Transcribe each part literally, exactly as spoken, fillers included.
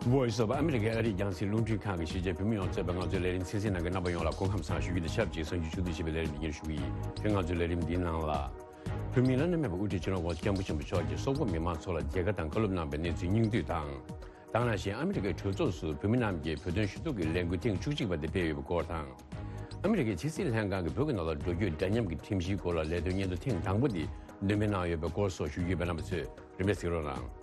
Voice of America ཨ་རིའི་རྒྱང་སྲིང་རླུང་འཕྲིན་ཁང་གི་གཞིས་བྱེས་བོད་མི་ཡོངས་གཙོས་པའི་ང་ཚོའི་ལས་རིམ་གསན་གཟིགས་གནང་མཁན་རྣམ་པ་ཡོངས་ལ་སྐུ་ཁམས་བཟང་ཞུ་རྒྱུ་དང་ཆབས་ཅིག་གསར་འགྱུར་ཕྱོགས་བསྡུས་བྱས་པའི་ལས་རིམ་འདི་སྙན་ཞུ་གི་ཡིན། དེ་ང་ཚོའི་ལས་རིམ་འདིའི་ནང་ལ། བོད་མིའི་བླ་ན་མེད་པའི་དབུ་ཁྲིད་སྤྱི་ནོར་༸གོང་ས་༸སྐྱབས་མགོན་ཆེན་པོ་མཆོག་གིས་སོག་པོ་མི་མང་ཚོ་ལ་མཇལ་ཁ་དང་བཀའ་སློབ་གནང་བའི་གནས་ཚུལ་སྙིང་བསྡུས་དང་། དེ་ནང་བཞིན་ཨ་མི་རི་ཀའི་གྲོས་ཚོགས་སུ་བོད་མི་རྣམས་ཀྱིས་བོད་དོན་ཞུ་གཏུག་གི་ལས་འགུལ་ཐེངས་བཅུ་གཅིག་པ་དེ་སྤེལ་ཡོད་པའི་སྐོར་དང་། ཨ་མི་རི་ཀའི་ཕྱི་སྲིད་ལྷན་ཁང་གིས་བོད་ཀྱི་ནང་ལ་འགྲོ་སྐྱོད་འདྲ་མཉམ་གྱི་ཁྲིམས་གཞིའི་སྐོར་ལ་ལས་དོན་སྙན་ཐོ་ཐེངས་དང་པོ་དེ་འདོན་སྤེལ་གནང་ཡོད་པའི་སྐོར་སོགས་ཞུ་རྒྱུ་ཡོད་པས། རྣམ་པ་ཚོས་རིམ་པས་གཟིགས་རོགས་གནང་།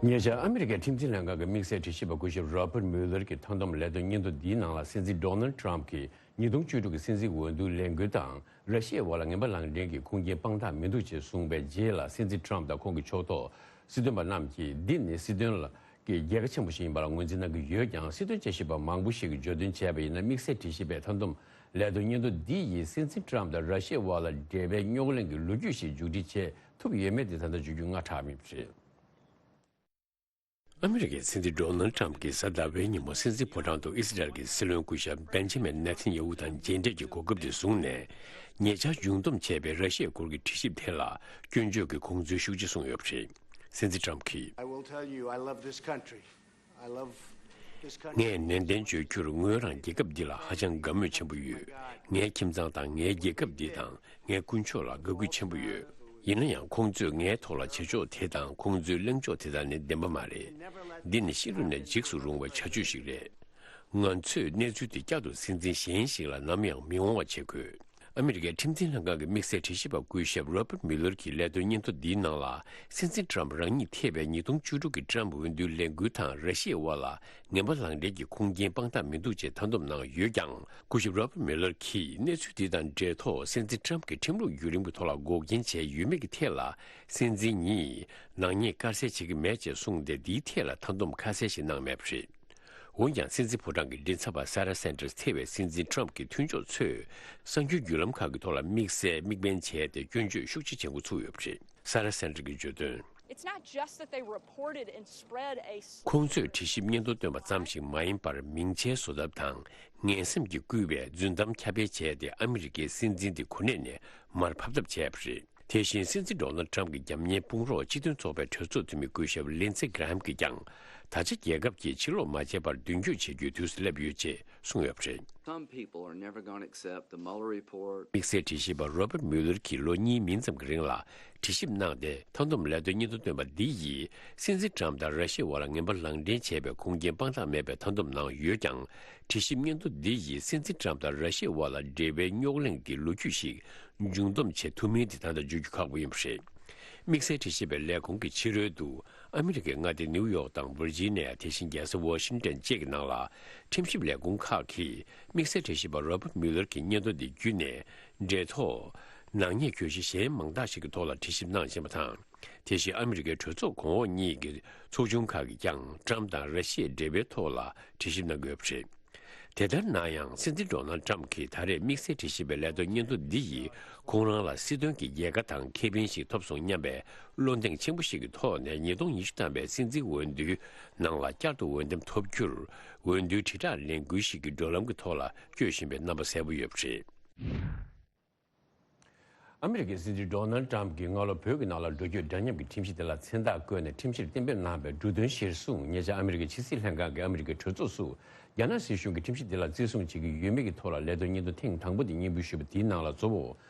ཉེ་ཆར་ཨ་མི་རི་ཀའི་ཁྲིམས་འཛིན་ལྷན་ཁང་གི་དམིགས་བསལ་དྲི་ཞིབ་པ་སྐུ་ཞབས་Robert Mueller གྱི་མཐའ་བསྡོམས་ལས་དོན་སྙན་ཐོ་འདིའི་ནང་ལ། སྲིད་འཛིན་Donald Trump གྱིས་ཉིས་སྟོང་བཅུ་དྲུག་གི་སྲིད་འཛིན་འོས་བསྡུའི་ལས་འགུལ་དང་། ར་ཤི་ཡའི་འོག་ལ་ངན་པ་ལངས་འདྲེན་གྱི་ཁུངས་སྐྱེལ་དཔང་རྟགས་མི་འདུག་ཅེས་གསུངས་པའི་རྗེས་ལ། སྲིད་འཛིན་Trump དང་ཁོང་གི་ཕྱོགས་གཏོགས་སྲིད་དོན་པ་རྣམས་ཀྱིས་འདི་ནི་སྲིད་དོན་ལ་གི་རྒྱལ་ཁ་ཆེན་པོ་ཞིག་ཡིན་པ་ལ་ངོས་འཛིན་གནང་གི་ཡོད་ཀྱང་། སྲིད་དོན་དཔྱད་ཞིབ་པ་མང་པོ་ཞིག་གིས་བརྗོད་དོན་བྱས་པ་ཡིན་ན། དམིགས་བསལ་དྲི་ཞིབ་པའི་མཐའ་བསྡོམས་ལས་དོན་སྙན་ཐོ་འདི་ཡིས་སྲིད་འཛིན་Trump དང་ར་ཤི་ཡའི་དབར་ལ་འབྲེལ་བའི་རྙོག་གླེང་གི་ལོ་རྒྱུས་ཤིག་མཇུག་སྒྲིལ་བྱེད་ཐུབ་ཡོད་མེད་དེ་ད་ལྟ་བརྗོད་རྒྱུ་སྔ་དྲགས་མེད་པ་རེད། ཨ་མི་རི་ཀའི་སྲིད་འཛིན་Donald Trump གྱིས་གཟའ་ཟླ་བའི་ཉིན་མོ་སྲིད་འཛིན་ཕོ་བྲང་དུ་ཨི་སི་རལ་གྱི་སྲིད་བློན་སྐུ་ཞབས་Benjamin Netanyahu དང་མཇལ་འཕྲད་ཀྱི་གོ་སྐབས་དེ་བཟུང་ནས། ཉེ་ཆར་མཇུག་བསྡོམས་བྱས་པའི་ར་ཤི་ཡའི་སྐོར་གྱི་དྲི་ཞིབ་དེ་ལ་སྐྱོན་བརྗོད་ཀྱི་ཁུངས་འདུན་ཤུགས་ཆེ་གསུངས་ཡོད་པ་རེད། སྲིད་འཛིན་Trump གྱིས། I will tell you, I love this country. I love this country. ངས་ནན་ཏན་བརྗོད་རྒྱུར་ངོས་རང་རྒྱལ་ཁབ་འདི་ལ་ཧ་ཅང་དགའ་མོས་ཆེན་པོ་ཡོད། ངའི་ཁྱིམ་ཚང་དང་ངའི་རྒྱལ་ཁབ་འདི་དང་། ངའི་དཀོན་མཆོག་ལ་དགའ་གུས་ཆེན་པོ་ཡོད། ཡིན་ན་ཡང་། ཁོང་ཚོས་ངའི་ཐོག་ལ་བྱེད་ཕྱོགས་དེ་དང་ཁོང་ཚོའི་གླེང་ཕྱོགས་དེ་དག་ནི་བདེན་པ་མ་རེད། འདི་ནི་ཤི་རབས་ནས་འཇིགས་སུ་རུང་བའི་བྱ་སྤྱོད་ཞིག་རེད། ང་ཚོས་གནས་ཚུལ་དེ་བསྐྱར་དུ་སྲིད་འཛིན་གཞན་ཞིག་ལ་ནམ་ཡང་མི་འོང་བ་བྱེད་དགོས། ཨ་མི་རི་ཀའི་ཁྲིམས་འཛིན་ལྷན་ཁང་གི་དམིགས་བསལ་དྲི་ཞིབ་པ་སྐུ་ཞབས་Robert Mueller གྱིས་ལས་དོན་སྙན་ཐོ་འདིའི་ནང་ལ། སྲིད་འཛིན་Trump རང་ཉིད་ཐེ་བའི་ཉིས་སྟོང་བཅུ་དྲུག་གི་Trump འོས་བསྡུའི་ལས་འགུལ་དང་ར་ཤི་ཡའི་དབར་ལ་ངན་པ་ལངས་འབྲེལ་གྱི་ཁུངས་སྐྱེལ་དཔང་རྟགས་མི་འདུག་ཅེས་མཐའ་བསྡོམས་གནང་ཡོད་ཀྱང་། སྐུ་ཞབས་Robert Mueller གྱིས་གནས་ཚུལ་འདི་དང་འབྲེལ་ཐོག་སྲིད་འཛིན་Trump གྱི་ཁྲིམས་ལུགས་བརྒྱུད་རིམ་གྱི་ཐོག་ལ་འགོག་རྐྱེན་བྱས་ཡོད་མེད་ཀྱི་ཐད་ལ། སྲིད་འཛིན་ཉིད་ནག་ཉེས་དཀར་གསལ་བྱེད་ཀྱི་མེད་ཅེས་གསུངས་ཏེ། འདིའི་ཐད་ལ་མཐའ་བསྡོམས་ཁ་གསལ་ཞིག་གནང་མེད་པ་རེད། འོན་ཀྱང་། སྲིད་འཛིན་ཕོ་བྲང་གི་མགྲིན་ཚབ་པ་Sarah Sanders ཐེ་བའི་སྲིད་འཛིན་Trump གྱི་མཐུན་ཕྱོགས་ཚོས་གསར་འགྱུར་བརྒྱུད་ལམ་ཁག་གི་ཐོག་ལ་དམིགས་བསལ་དམིགས་འབེན་བྱས་ཏེ་སྐྱོན་བརྗོད་ཤུགས་ཆེ་བྱེད་འགོ་ཚུགས་ཡོད་པ་རེད། Sarah Sanders གྱིས་བརྗོད་དོན། It's not just that they reported and spread a ཁོང་ཚོས་དྲི་ཞིབ་སྙན་ཐོ་བཏོན་པ་ཙམ་ཞིག་མ་ཡིན་པར། མིང་ཆེན་བཟོ་ཐབས་དང་ངན་སེམས་ཀྱིས་བསྐུལ་བའི་རྫུན་གཏམ་ཁྱབ་སྤེལ་བྱས་ཏེ། ཨ་མི་རི་ཀའི་སྲིད་འཛིན་དེ་གོ་གནས་ནས་མར་ཕབ་ཐབས་བྱས་པ་རེད། དེ་བཞིན། སྲིད་འཛིན་Donald Trump གྱི་རྒྱབ་གཉེར་དཔུང་རོགས་སྤྱི་མཐུན་ཚོགས་པའི་གྲོས་ཚོགས་འཐུས་མི་སྐུ་ཞབས་Lindsey Graham གྱིས་ཀྱང་། ད་ཆ་རྒྱལ་ཁབ་ཀྱིས་ཕྱིར་ལོག་མ་བྱས་པར་མདུན་སྐྱོད་བྱེད་རྒྱུའི་དུས་སུ་སླེབས་ཡོད་ཅེས་གསུངས་ཡོད་པ་རེད། Some people are never gonna accept the Mueller report. དམིགས་བསལ་དྲི་ཞིབ་པ་Robert Mueller གྱིས་ལོ་གཉིས་མིན་ཙམ་གྱི་རིང་ལ་དྲི་ཞིབ་གནང་སྟེ། མཐའ་བསྡོམས་ལས་དོན་སྙན་ཐོ་བཏོན་པ་འདི་ཡིས། སྲིད་འཛིན་Trump དང་ར་ཤི་ཡའི་དབར་ལ་ངན་པ་ལག་འབྲེལ་བྱས་པའི་ཁུངས་སྐྱེལ་དཔང་རྟགས་མེད་པའི་མཐའ་བསྡོམས་གནང་ཡོད་ཀྱང་། དྲི་ཞིབ་སྙན་ཐོ་འདི་ཡིས་སྲིད་འཛིན་Trump དང་ར་ཤི་ཡའི་དབར་ལ་འབྲེལ་བའི་རྙོག་གླེང་གི་ལོ་རྒྱུས་ཤིག་མཇུག་བསྡོམས་བྱེད་ཐུབ་མིན་དེ་ད་ལྟ་བརྗོད་རྒྱུ་ཁག་པོ་ཡིན་པ་རེད། དམིགས་བསལ་དྲི་ཞིབ་པའི་ལས་ཁུངས་ཀྱི་ཕྱི་རོལ་དུ། ཨ་མི་རི་ཀའི་མངའ་སྡེ་ནིའུ་ཡོག་དང་ཝིར་ཇི་ནི་ཡ། དེ་བཞིན་རྒྱལ་ས་ཝ་ཤིང་ཏོན་བཅས་ཀྱི་ནང་ལ། ཁྲིམས་ཞིབ་ལས་ཁུངས་ཁག་གིས་དམིགས་བསལ་དྲི་ཞིབ་པ་Robert Mueller གྱི་སྙན་ཐོ་འདི་བརྒྱུད་ནས། འབྲེལ་ཐོག་ནག་ཉེས་གྱོད་གཞི་གཞན་མང་དག་ཞིག་གི་ཐོག་ལ་དྲི་ཞིབ་གནང་བཞིན་པ་དང་། དེ་བཞིན་ཨ་མི་རི་ཀའི་གྲོས་ཚོགས་གོང་འོག་གཉིས་ཀྱི་ཚོགས་ཆུང་ཁག་གིས་ཀྱང་Trump དང་ར་ཤི་ཡའི་འབྲེལ་བའི་ཐོག་ལ་དྲི་ཞིབ་གནང་གི་ཡོད་པ་རེད། དེ་ལྟར་ན་ཡང་། སྲིད་འཛིན་Donald Trump གྱིས་ད་རེས་དམིགས་བསལ་དྲི་ཞིབ་པའི་ལས་དོན་སྙན་ཐོ་འདི་ཡིས་ཁོང་རང་ལ་སྲིད་དོན་གྱི་རྒྱལ་ཁ་དང་ཁེ་ཕན་ཞིག་ཐོབ་སོང་སྙམ་པའི་བློ་གདེང་ཆེན་པོ་ཞིག་གི་ཐོག་ནས། ཉིས་སྟོང་ཉི་ཤུ་ཐམ་པའི་སྲིད་འཛིན་འོས་བསྡུའི་ནང་ལ་བསྐྱར་དུ་འོས་འདེམས་ཐོབ་རྒྱུར། འོས་བསྡུའི་དྲིལ་བསྒྲགས་ལས་འགུལ་ཞིག་གི་བགྲོད་ལམ་གྱི་ཐོག་ལ་སྐྱོད་བཞིན་པའི་རྣམ་པ་གསལ་པོ་ཡོད་པ་རེད། ཨ་མི་རི་ཀའི་སྲིད་འཛིན་Donald Trump གྱིས་སྔ་ལོ་བོད་ཀྱི་ནང་ལ་འགྲོ་སྐྱོད་འདྲ་མཉམ་གྱི་ཁྲིམས་གཞི་དེ་ལ་མཚན་རྟགས་བཀོད་ནས་ཁྲིམས་གཞིར་གཏན་འབེབས་གནང་བའི་འབྲུ་དོན་གཞིར་བཟུང་། ཉེ་ཆར་ཨ་མི་རི་ཀའི་ཕྱི་སྲིད་ལྷན་ཁང་གིས་ཨ་མི་རི་ཀའི་གྲོས་ཚོགས་སུ་རྒྱ་ནག་སྲིད་གཞུང་གིས་ཁྲིམས་གཞི་དེ་ལ་བརྩི་སྲུང་བྱེད་ཀྱི་ཡོད་མེད་ཀྱི་ཐོག་ལ་ལས་དོན་སྙན་ཐོ་ཐེངས་དང་པོ་དེ་སྙན་འབུལ་ཞུས་པ་དེའི་ནང་ལ། གཙོ་བོ་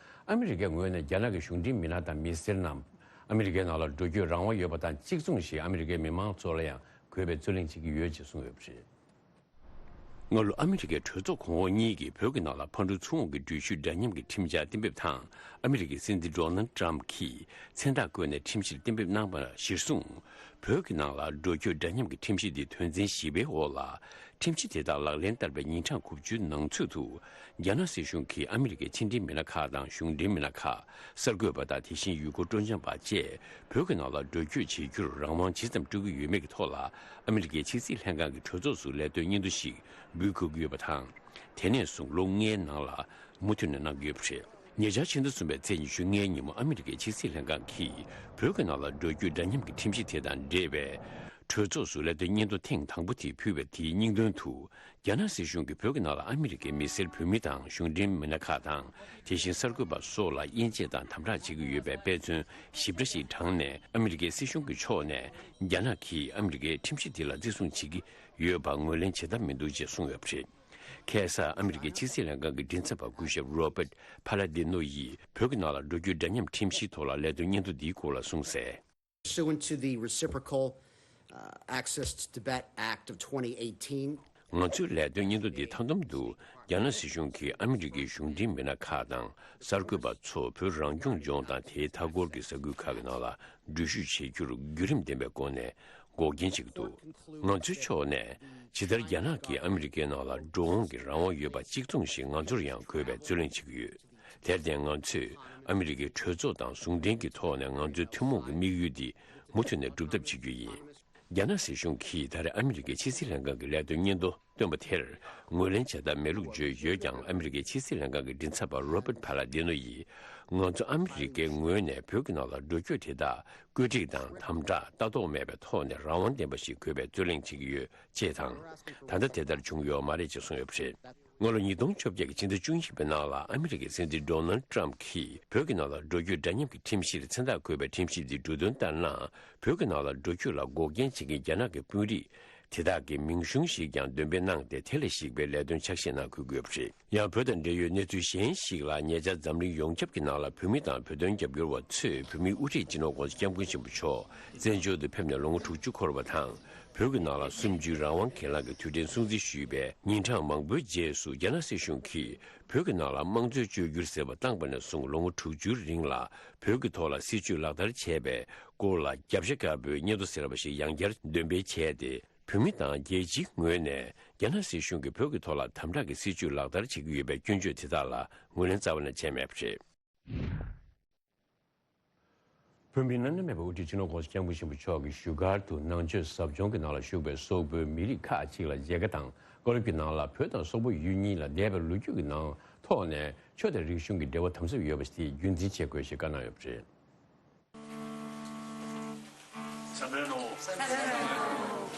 ཨ་མི་རི་ཀའི་ངོས་ནས་རྒྱ་ནག་གི་གཞུང་འབྲེལ་མི་སྣ་དང་མི་སེར་རྣམས་ཨ་མི་རི་ཀའི་ནང་ལ་འགྲོ་སྐྱོད་རང་དབང་ཡོད་པ་དང་གཅིག་མཚུངས་ཤིག་ཨ་མི་རི་ཀའི་མི་མང་ཚོ་ལ་ཡང་དགོས་པའི་རྩོད་གླེང་བྱེད་ཀྱི་ཡོད་ཅེས་གསུངས་ཡོད་པ་རེད། སྔ་ལོ་ཨ་མི་རི་ཀའི་གྲོས་ཚོགས་གོང་འོག་གཉིས་ཀྱིས་བོད་ཀྱི་ནང་ལ་ཕར་འགྲོ་ཚུར་འོང་གི་འགྲུལ་བཞུད་འདྲ་མཉམ་གྱི་ཁྲིམས་འཆར་གཏན་འབེབས་དང་། ཨ་མི་རི་ཀའི་སྲིད་འཛིན་Donald Trump གྱིས་མཚན་རྟགས་བཀོད་ནས་ཁྲིམས་གཞིར་གཏན་འབེབས་གནང་བ་གཞིར་བཟུང་། བོད་ཀྱི་ནང་ལ་འགྲོ་སྐྱོད་འདྲ་མཉམ་གྱི་ཁྲིམས་གཞི་འདི་དོན་ཚན་བཞི་པའི་འོག་ལ། ཁྲིམས་གཞི་དེ་དག་ལག་ལེན་བསྟར་བའི་ཉིན་གྲངས་དགུ་བཅུའི་ནང་ཚུད་དུ། རྒྱ་ནག་སྲིད་གཞུང་གིས་ཨ་མི་རི་ཀའི་ཕྱི་འབྲེལ་མི་སྣ་ཁག་དང་གཞུང་འབྲེལ་མི་སྣ་ཁག་གསར་འགོད་པ་དང་། དེ་བཞིན་ཡུལ་སྐོར་སྤྲོ་འཆམ་པ་བཅས་བོད་ཀྱི་ནང་ལ་འགྲོ་སྐྱོད་བྱེད་རྒྱུར་རང་དབང་ཇི་ཙམ་སྤྲོད་ཀྱི་ཡོད་མེད་ཀྱི་ཐོག་ལ་ཨ་མི་རི་ཀའི་ཕྱི་སྲིད་ལྷན་ཁང་གི་གྲོས་ཚོགས་སུ་ལས་དོན་སྙན་ཐོ་ཞིག་འབུལ་དགོས་ཀྱི་ཡོད་པ་དང་། དེ་ནས་བཟུང་ལོ་ལྔའི་ནང་ལ་མུ་མཐུད་ནས་གནང་གི་ཡོད་པ་རེད། ཉེ་ཆར་ཕྱི་ཟླ་གསུམ་པའི་ཚེས་ཉི་ཤུ་ལྔའི་ཉིན་མོ་ཨ་མི་རི་ཀའི་ཕྱི་སྲིད་ལྷན་ཁང་གིས་བོད་ཀྱི་ནང་ལ་འགྲོ་སྐྱོད་འདྲ་མཉམ་གྱི་ཁྲིམས་གཞི་དེ་དང་འབྲེལ་བའི་ གྲོས་ཚོགས་སུ་ལས་དོན་སྙན་ཐོ་ཐེངས་དང་པོ་དེ་ཕུལ་བའི་དེའི་སྙིང་དོན་དུ། རྒྱ་ནག་སྲིད་གཞུང་གིས་བོད་ཀྱི་ནང་ལ་ཨ་མི་རི་ཀའི་མི་སེར་བོད་མི་དང་གཞུང་འབྲེལ་མི་སྣ་ཁག་དང་། དེ་བཞིན་གསར་འགོད་པ་སོགས་ལ་དབྱེ་འབྱེད་དང་དམ་དྲག་བྱེད་ཀྱི་ཡོད་པའི་དཔེ་མཚོན་ཞིབ་ཕྲ་ཞིག་དྲངས་ནས། ཨ་མི་རི་ཀའི་སྲིད་གཞུང་གི་ཕྱོགས་ནས་རྒྱ་ནག་གིས་ཨ་མི་རི་ཀའི་ཁྲིམས་གཞི་འདི་ལ་བརྩི་སྲུང་བྱེད་ཀྱི་ཡོད་པ་ངོས་ལེན་བྱེད་ཐབས་མི་འདུག་ཅེས་གསུངས་ཡོད་པ་རེད། ཁ་སང་ཨ་མི་རི་ཀའི་ཕྱི་སྲིད་ལྷན་ཁང་གི་མགྲིན་ཚབ་པ་སྐུ་ཞབས་Robert Palladino་ཡིས་བོད་ཀྱི་ནང་ལ་འགྲོ་རྒྱུའི་འདྲ་མཉམ་ཁྲིམས་གཞིའི་ཐོག་ལ་ལས་དོན་སྙན་ཐོ་འདིའི་སྐོར་ལ་གསུངས་གསལ། Pursuant to the Reciprocal uh, Access to Tibet Act of twenty eighteen, ང་ཚོའི་ལས་དོན་སྙན་ཐོ་འདི་མཐའ་བསྡོམས་དུ། རྒྱ་ནག་སྲིད་གཞུང་གིས་ཨ་མི་རི་ཀའི་གཞུང་འབྲེལ་མི་སྣ་ཁག་དང་གསར་འགོད་པ་ཚོ་བོད་རང་སྐྱོང་ལྗོངས་དང་དེའི་མཐའ་འཁོར་གྱི་ས་ཁུལ་ཁག་གི་ནང་ལ་འགྲུལ་བཞུད་བྱེད་རྒྱུར་བརྒྱུད་རིམ་ལྡན་པའི་སྒོ་ནས་འགོག་རྐྱེན་བྱེད་ཀྱི་འདུག་ང་ཚོའི་ཕྱོགས་ནས་ཇི་ལྟར་རྒྱ་ནག་གིས་ཨ་མི་རི་ཀའི་ནང་ལ་འགྲོ་འོང་གི་རང་དབང་ཡོད་པ་གཅིག་མཚུངས་ཤིག་ང་ཚོར་ཡང་དགོས་པའི་རྩོད་གླེང་བྱེད་ཀྱི་ཡོད། དེར་བརྟེན་ང་ཚོས་ཨ་མི་རི་ཀའི་གྲོས་ཚོགས་དང་ཟུང་འབྲེལ་གྱི་ཐོག་ནས་ང་ཚོའི་ཐུན་མོང་གི་དམིགས་ཡུལ་འདི་མུ་མཐུད་ནས་སྒྲུབ་ཐབས་བྱེད་རྒྱུ་ཡིན། རྒྱ་ནག་སྲིད་གཞུང་གིས་ད་རེས་ཨ་མི་རི་ཀའི་ཕྱི་སྲིད་ལྷན་ཁང་གི་ལས་དོན་སྙན་ཐོ་བཏོན་པ་དེར་ངོས་ལེན་བྱ་ཐབས་མེད་ལུགས་བརྗོད་ཡོད་ཀྱང་། ཨ་མི་རི་ཀའི་ཕྱི་སྲིད་ལྷན་ཁང་གི་མགྲིན་ཚབ་པ་Robert Palladino་ཡིས། ང་ཚོ་ཨ་མི་རི་ཀའི་ངོས་ནས་བོད་ཀྱི་ནང་ལ་འགྲོ་སྐྱོད་དེ་དག་བཀོད་སྒྲིག་དང་དམ་དྲག་ལྟ་རྟོག་མེད་པའི་ཐོག་ནས་རང་དབང་ལྡན་པ་ཞིག་དགོས་པའི་རྩོད་གླེང་བྱེད་ཀྱི་ཡོད་ཅེས་དང་། ད་ལྟ་དེ་ལྟར་བྱུང་ཡོད་མ་རེད་ཅེས་གསུངས་ཡོད་པ་རེད། སྔ་ལོ་ཉིས་སྟོང་བཅོ་བརྒྱད་ཀྱི་ཕྱི་ཟླ་བཅུ་གཉིས་པའི་ནང་ལ་ཨ་མི་རི་ཀའི་སྲིད་འཛིན་Donald Trump་གིས་བོད་ཀྱི་ནང་ལ་འགྲོ་སྐྱོད་འདྲ་མཉམ་གྱི་ཁྲིམས་གཞིར་མཚན་རྟགས་བཀོད་པའི་ཁྲིམས་གཞི་འདི་འབྲུ་དོན་ལྟར་ན། བོད་ཀྱི་ནང་ལ་འགྲོ་སྐྱོད་ལ་འགོག་རྐྱེན་བྱེད་མཁན་རྒྱ་ནག་གི་དཔོན་རིགས་དེ་དག་གི་མིང་གཞུང་ཞིག་ཀྱང་འདོན་སྤེལ་གནང་སྟེ། དེ་ལ་གཞིགས་པའི་ལས་དོན་ཆ་ཤས་ནང་འཁོད་དགོས་པ་རེད། ཡང་བོད་དང་འབྲེལ་ཡོད་གནས་ཚུལ་གཞན་ཞིག་ལ། ཉེ་ཆར་འཛམ་གླིང་ཡོངས་ཁྱབ་ཀྱི་ནང་ལ་བོད་མི་དང་བོད་དོན་རྒྱབ་སྐྱོར་བ་ཚོས་བོད་མིའི་དབུ་ཁྲིད་སྤྱི་ནོར་༸གོང་ས་༸སྐྱབས་མགོན་ཆེན་པོ་མཆོག་བཙན་བྱོལ་དུ་ཕེབས་ནས་ལོ་ངོ་དྲུག་ཅུ་འཁོར་བ་དང་། བོད་ཀྱི་ནང་ལ་གསུམ་བཅུའི་རང་དབང་སྒེར་ལངས་ཀྱི་དུས་དྲན་སྲུང་བརྩི་ཞུས་པའི་ཉིན་གྲངས་མང་པོའི་རྗེས་སུ། རྒྱ་ནག་སྲིད་གཞུང་གིས་བོད་ཀྱི་ནང་ལ་དམངས་གཙོའི་བཅོས་བསྒྱུར་ཟེར་བ་བཏང་པ་ནས་བཟུང་ལོ་ངོ་དྲུག་ཅུའི་རིང་ལ་བོད་ཀྱི་ཐོག་ལ་སྲིད་བྱུས་ལག་བསྟར་བྱས་པའི་སྐོར་ལ་རྒྱབ་ཤ་དཀར་པོའི་སྙན་ཐོ་ཟེར་བ་ཞིག་ཡང་བསྐྱར་འདོན་སྤེལ་བྱས་ཏེ། བོད་མི་དང་རྒྱལ་སྤྱིའི་ངོས་ནས་རྒྱ་ནག་སྲིད་གཞུང་གིས་བོད་ཀྱི་ཐོག་ལ་དམ་དྲག་གི་སྲིད་བྱུས་ལག་བསྟར་བྱེད་ཀྱི་ཡོད་པའི་སྐྱོན་བརྗོད་དེ་དག་ལ་ངོས་ལེན་རྩ་བ་ནས་བྱས་མེད་པ་རེད། བོད་མིའི་སྣ་ནས་སྨད་པའི་དབུ་ཁྲིད་སྤྱི་ནོར་༸གོང་ས་༸སྐྱབས་མགོན་ཆེན་པོ་མཆོག་གིས་བཞུགས་སྒར་དུ་ནང་ཆོས་ཟབ་སྦྱོང་གི་ནང་ལ་ཞུགས་པའི་སོག་པོའི་མི་རིགས་ཁག་ཅིག་ལ་མཇལ་ཁ་དང་བཀའ་སློབ་ཀྱི་ནང་ལ། བོད་དང་སོག་པོ་ཡུལ་གཉིས་ལ་འདས་པའི་ལོ་རྒྱུས་ཀྱི་ནང་ཐོག་ནས་ཆོས་དང་རིག་གཞུང་གི་འབྲེལ་བ་དམ་ཟབ་ཡོད་པ་དེ་རྒྱུན་འཛིན་བྱེད་དགོས་ཞེས་བཀའ་གནང་ཡོད་པ་རེད།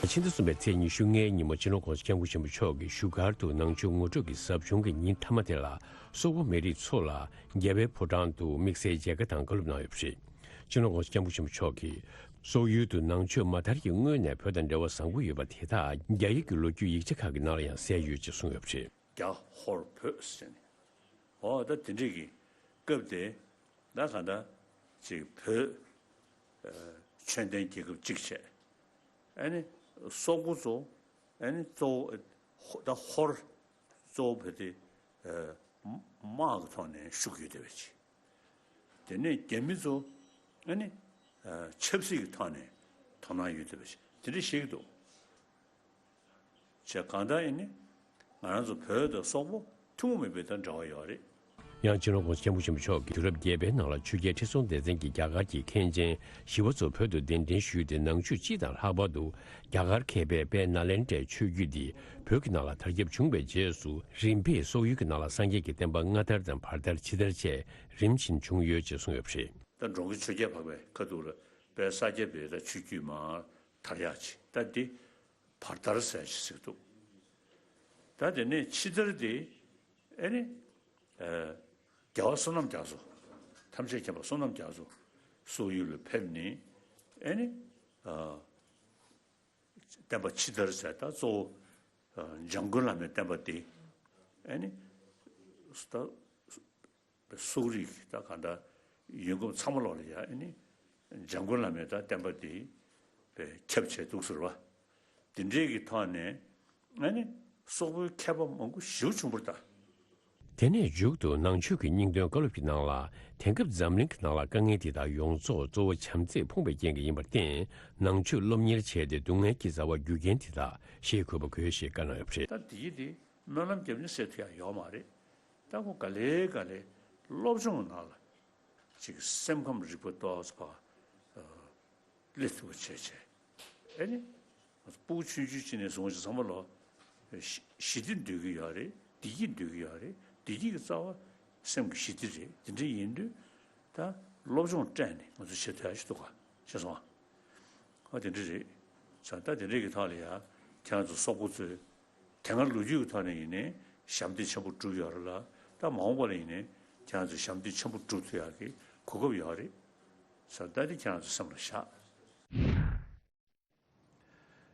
ཕྱི་ཟླ་གསུམ་པའི་ཚེས་ཉི་ཤུ་ལྔའི་ཉིན་མོ། སྤྱི་ནོར་༸གོང་ས་༸སྐྱབས་མགོན་ཆེན་པོ་མཆོག་གིས་བཞུགས་སྒར་དུ་ནང་ཆོས་ངོ་སྤྲོད་ཀྱི་ཟབ་སྦྱོང་གི་ཉིན་མཐའ་མ་དེ་ལ། སོག་པོ་མི་རིགས་ཚོ་ལ་རྒྱལ་བའི་ཕོ་བྲང་དུ་དམིགས་བསལ་མཇལ་ཁ་དང་བཀའ་སློབ་གནང་ཡོད་པ་རེད། སྤྱི་ནོར་༸གོང་ས་༸སྐྱབས་མགོན་ཆེན་པོ་མཆོག་གིས། སོག་ཡུལ་དུ་ནང་ཆོས་མ་དར་གྱི་སྔོན་ནས་བོད་དང་འབྲེལ་བ་བཟང་པོ་ཡོད་པ་དེ་དག་རྒྱ་ཡིག་གི་ལོ་རྒྱུས་ཡིག་ཆ་ཁག་གི་ནང་ལ་ཡང་གསལ་ཡོད་ཅེས་གསུངས་ཡོད་པ་རེད། རྒྱ་ཧོར་བོད་ཟེར་ནས། འོ་ད་དེ་འདྲས་ཀྱི་སྐབས་དེ། ད་གང་ལྟར་ཅིག་བོད་ཨ་ཆོས་ལྡན་རྒྱལ་ཁབ་གཅིག་བྱས། ཨ་ནི་སོག་པོ་ཚོ། ཨ་ནི་གཙོ་བོ་ད་ཧོར་གཙོ་བོ་བོད་དེ་ཨ་དམག་གི་ཐོག་ནས་ཤུགས་ཡོད་བསྡད་པ་ཅིག་དེ་ནས་རྒྱ་མི་ཚོ་ཨ་ནི་ཨ་ཆབ་སྲིད་ཀྱི་ཐོག་ནས་དོ་སྣང་ཡོད་བསྡད་པ་ཅིག་དེ་འདྲ་བཤད་ཀྱི་འདུག་བྱས་གང་ལྟར་ཡིན་ནི། ང་རང་ཚོ་བོད་དང་སོག་པོ་ཐུན་མོང་མ་ཡིན་པའི་ད་འབྲེལ་བ་ཡོད་རེད། ཡང་སྤྱི་ནོར་༸གོང་ས་༸སྐྱབས་མགོན་ཆེན་པོ་མཆོག་གིས་དུས་རབས་བརྒྱད་པའི་ནང་ལ་ཆོས་རྒྱལ་ཁྲི་སྲོང་ལྡེ་བཙན་གྱིས་རྒྱ་གར་གྱི་མཁན་ཆེན་ཞི་བ་འཚོ་བོད་དུ་གདན་འདྲེན་ཞུས་ཏེ། ནང་ཆོས་སྤྱི་དང་ལྷག་པར་དུ་རྒྱ་གར་མཁས་པའི་དཔལ་ནཱ་ལེནྡྲའི་ཆོས་བརྒྱུད་འདི་བོད་ཀྱི་ནང་ལ་དར་ཁྱབ་བྱུང་བའི་རྗེས་སུ། རིམ་པས་སོག་ཡུལ་གྱི་ནང་ལ་སངས་རྒྱས་ཀྱི་བསྟན་པ་སྔ་དར་དང་བར་དར་ཕྱི་དར་བཅས་རིམ་བཞིན་བྱུང་ཡོད་ཅེས་གསུངས་ཡོད་པ་རེད། ད་འགྲོ་མགོན་ཆོས་རྒྱལ་འཕགས་པའི་ཁ་ཐུག་ལ་དཔལ་ས་སྐྱ་པའི་ད་ཆོས་བརྒྱུད་མར་དར་ཡག་ཅིག་ད་འདི། བར་དར་ཟེར་ཞིག་ཟེར་འདུག་ད་དེ་ནས་ཕྱི་དར་དེ་ཨེ་ནི་ཨ་རྒྱལ་བ་བསོད་ནམས་རྒྱ་མཚོ། ཐམས་ཅད་མཁྱེན་པ་བསོད་ནམས་རྒྱ་མཚོ་སོག་ཡུལ་ལ་ཕེབས་ནས། ཨེ་ནི་ཨ་བསྟན་པ་ཕྱི་དར་ཟེར། ད་གཙོ་བོ་ཨ་འཇམ་མགོན་བླ་མའི་བསྟན་པ་དེ་ཨེ་ནི་ད། སོག་རིགས་ད་གང་ལྟར་ཡོན་སྐོར་ཚང་མ་ལོག་ལ་ཡ་ཨེ་ནི་འཇམ་མགོན་བླ་མའི་ད་བསྟན་པ་འདི་ཁྱབ་བྱས་འདུག་ཟེར་བ། དེ་འདྲའི་གི་ཐོག་ནས་ཨེ་ནི་སོག་པོའི་མཁས་པ་མང་པོ་ཞེ་པོ་བྱུང་བ་རེད་ད། དེ་ནས་མཇུག་ཏུ་ནང་ཆོས་ཀྱི་སྙིང་དོན་བཀའ་སློབ་ཀྱི་ནང་ལ། དེང་སྐབས་འཛམ་གླིང་གི་ནང་ལ་དཀའ་ངལ་དེ་དག་ཡོངས་རྫོགས་གཙོ་བོ་བྱམས་བརྩེས་ཕོངས་པའི་རྐྱེན་གྱིས་ཡིན་པར་བརྟེན། ནང་ཆོས་སློབ་གཉེར་བྱས་ཏེ་སྡུག་བསྔལ་གྱི་རྩ་བ་རྒྱུ་རྐྱེན་དེ་དག་ཤེས་དགོས་པ་དགོས་ཞེས་བཀའ་གནང་ཡོད་པ་རེད། ད་དེ་ཡི་དེ་སྨོན་ལམ་རྒྱབ་ནས་སེལ་ཐུབ་ཡ་ཡོད་མ་རེད། ད་ཁོ་ག་ལེ་ག་ལེ་སློབ་སྦྱོང་ནང་ལ་ཅིག་སེམས་ཁམས་རིག་པ་ཏོག་ཙམ་ཕར་སླེབས་ཐུབ་པ་བྱས་བྱས། ཨེ་ནི་སྤུ་གུ་ཆུང་ཆུང་ཅིག་ནས་བཟུང་ཅིག་ཚང་མ་ལོ་ཞི་ཞི་བདེ་འདོད་ཀྱི་ཡོད་རེད། བདེ་སྐྱིད་འདོད་ཀྱི་ཡོད་རེད། བདེ་སྐྱིད་ཀྱི་རྩ་བ་སེམས་ཀྱི་ཞི་བདེ་རེད། དེ་འདྲ་ཡིན་དུས་ད་སློབ་སྦྱོང་སྤྲད་ནས་ང་ཚོ་བྱེད་ཐུབ་ཡ་ཞིག་འདུག་ག་ཤེས་སོང་ཨ། ཨ་དེ་འདྲ་རེད། ས་ད་དེ་འདྲས་ཀྱི་ཐོག་ལ་ཡ་ཁྱེད་རང་ཚོ་སོག་པོ་ཚོས་དེ་སྔར་ལོ་རྒྱུས་ཀྱི་ཐོག་ནས་ཡིན་ནའི་ཞབས་འདེགས་ཆེན་པོ་བསྒྲུབས་ཡོད་རེད་ལ། ད་མ་འོངས་པ་ལ་ཡིན་ནའི་ཁྱེད་རང་ཚོས་ཞབས་འདེགས་ཆེན་པོ་བསྒྲུབ་ཐུབ་ཡག་གི་གོ་སྐབས་ཡོད་རེད་ས། ད་དེ་ཁྱེད་རང་ཚོ་སེམས་ལ་བཞག་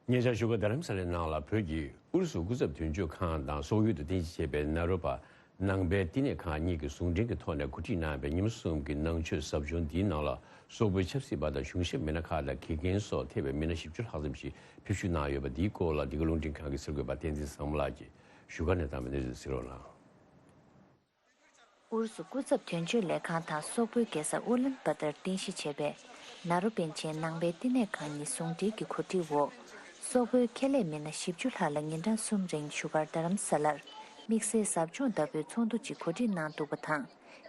ཉེ་ཆར་བཞུགས་སྒར་རྡ་རམ་ས་ལའི་ནང་ལ་བོད་ཀྱི་ཨུ་རུ་སུ་སྐུ་ཚབ་དོན་གཅོད་ཁང་དང་སོག་ཡུལ་དུ་རྟེན་གཞི་བྱས་པའི་ནཱ་རོ་པ་ནང་པའི་བསྟི་གནས་ཁང་གཉིས་ཀྱིས་ཟུང་འབྲེལ་གྱི་ཐོག་ནས་གོ་སྒྲིག་གནང་བའི་ཉིན་མོ་གསུམ་གྱི་ནང་ཆོས་ཟབ་སྦྱོང་འདིའི་ནང་ལ་སོག་པོའི་ཆབ་སྲིད་པ་དང་གཞུང་ཞབས་མི་སྣ་ཁག་དང་དགེ་རྒན་སོགས་ཐེ་བའི་མི་སྣ་བཞི་བཅུ་ལྷག་ཙམ་ཞིག་ཕེབས་ཞུགས་གནང་ཡོད་པ་འདིའི་སྐོར་ལ་འདི་ག་རླུང་འཕྲིན་ཁང་གི་གསར་འགོད་པ་བསྟན་འཛིན་བཟང་མོ་ལགས་ཀྱིས་བཞུགས་སྒར་ནས་བཏང་བའི་གནས་ཚུལ་གཟིགས་རོགས་གནང་། ཨུ་རུ་སུ་སྐུ་ཚབ་དོན་གཅོད་ལས་ཁང་དང་སོག་པོའི་རྒྱལ་ས་ཨུ་ལན་བ་ཏར་རྟེན་གཞི་བྱས་པའི་ནཱ་རོ་པཎ་ཆེན་ནང་པའི་བསྟི་གནས་ཁང་གཉིས་ཟུང་འབྲེལ་གྱི་གོ་སྒྲིག་འོག་སོག་པོའི་ཁེ་ལས་མི་སྣ་བཞི་བཅུ་ལྷག་ལ་ཉིན་གྲངས་གསུམ་རིང་བཞུགས་སྒར་རྡ་རམ་ས་ལར་དམིགས་བསལ་ཟབ་སྦྱོང་ལྟ་བུའི་ཚོགས་འདུ་ཅིག་གོ་སྒྲིག་གནང་འདུག་པ་དང་།